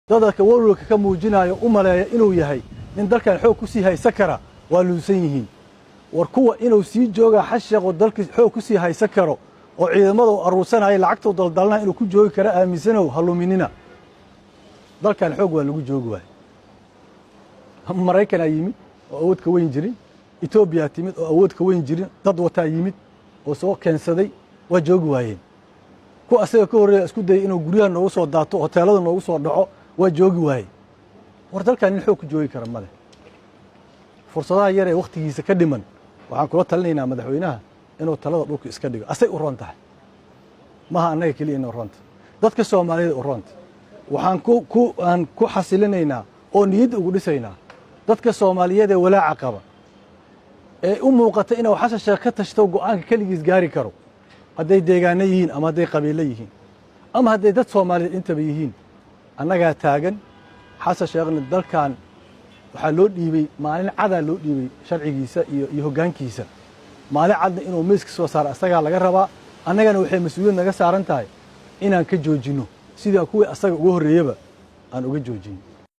Dadka walwalka ka muujinayo u maleeya inuu yahay nin dalkan xoog ku sii haysan kara waa luunsan yihiin. War kuwa inuu sii joogaa Xasan Sheekh oo dalka xoog ku sii haysan karo oo ciidamada uu aruursanaya, lacagtuu daldalanayo inuu ku joogi kara aaminsanow, ha luminina. Dalkan xoog waa lagu joogi waaya. Maraykanaa yimid oo awood ka weyn jirin, Etoobiyaa timid oo awood ka weyn jirin, dad wataa yimid oo soo keensaday, waa joogi waayeen. Kuwa asaga ka horreeya isku dayay inuu guryaha noogu soo daato, hoteelada noogu soo dhaco, waa joogi waaye. War dalkan nin xoog ku joogi kara male. Fursadaha yar ee wakhtigiisa ka dhiman waxaan kula talinaynaa madaxweynaha inuu talada dhulka iska dhigo. Asay u roon tahay, maha annaga keliya inuu roonta, dadka Soomaaliyeed u roonta. Waxaan ku aan ku xasilinaynaa oo niyadda ugu dhisaynaa dadka Soomaaliyeed ee walaaca qaba ee u muuqata inuu Xasan Sheekh ka tashto, go'aanka keligiis gaari karo, hadday deegaano yihiin ama hadday qabiilo yihiin ama hadday dad Soomaaliyeed intaba yihiin, annagaa taagan. Xasan Sheekhna dalkan waxaa loo dhiibey maalin cadaa loo dhiibey sharcigiisa iyo hoggaankiisa. Maalin cadna inuu miiska soo saaro asagaa laga rabaa. Annagana waxay mas-uuliyad naga saaran tahay inaan ka joojinno, sidaa kuwii asaga uga horreeyaba aan uga joojin.